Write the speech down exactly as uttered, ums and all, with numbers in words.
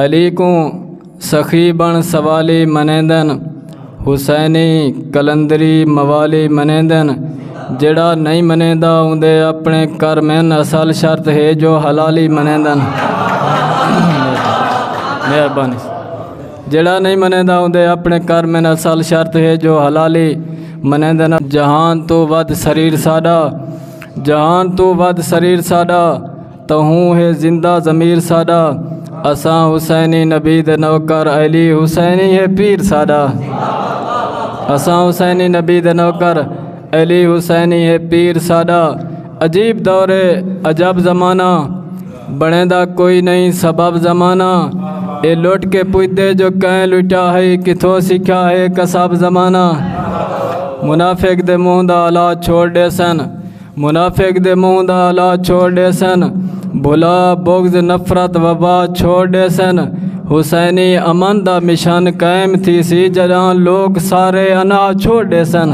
علی کوں سخی بݨ سوالی منیندن، حسینی قلندری موالی منیندن۔ جیڑھا نئیں منیندا اوندے اپݨے کرمن، اصل شرط ہے جو حلالی منیندن۔ مہربانی۔ جیڑھا نئیں منیندا اوندے اپݨے کرمن، اصل شرط ہے جو حلالی منیندن۔ جہان توں ودھ سریر ساݙا، جہان توں ودھ سریر ساݙا، تہوں ہے زندہ ضمیر ساݙا۔ اساں حسینی نبی دے نوکر، علی حسینی ہے پیر ساݙا۔ اساں حسینی نبی دے نوکر، علی حسینی ہے پیر ساݙا۔ عجیب دور ہے، عجب زمانہ، بݨیندا کوئی نئیں سبب زمانہ۔ اے لٹ کے پچھدے جو کئیں لٹا ہے، کتھوں سکھیا ہے کسب زمانہ۔ منافق دے منہ دا الا چھوڑ ݙیسن، منافق دے منہ دا الا چھوڑ ݙیسن، بھلا بغض نفرت وبا چھوڑ ݙیسن۔ حسینی امن دا مشن قائم تھیسی، جݙاں لوک سارے انا چھوڑ ݙیسن۔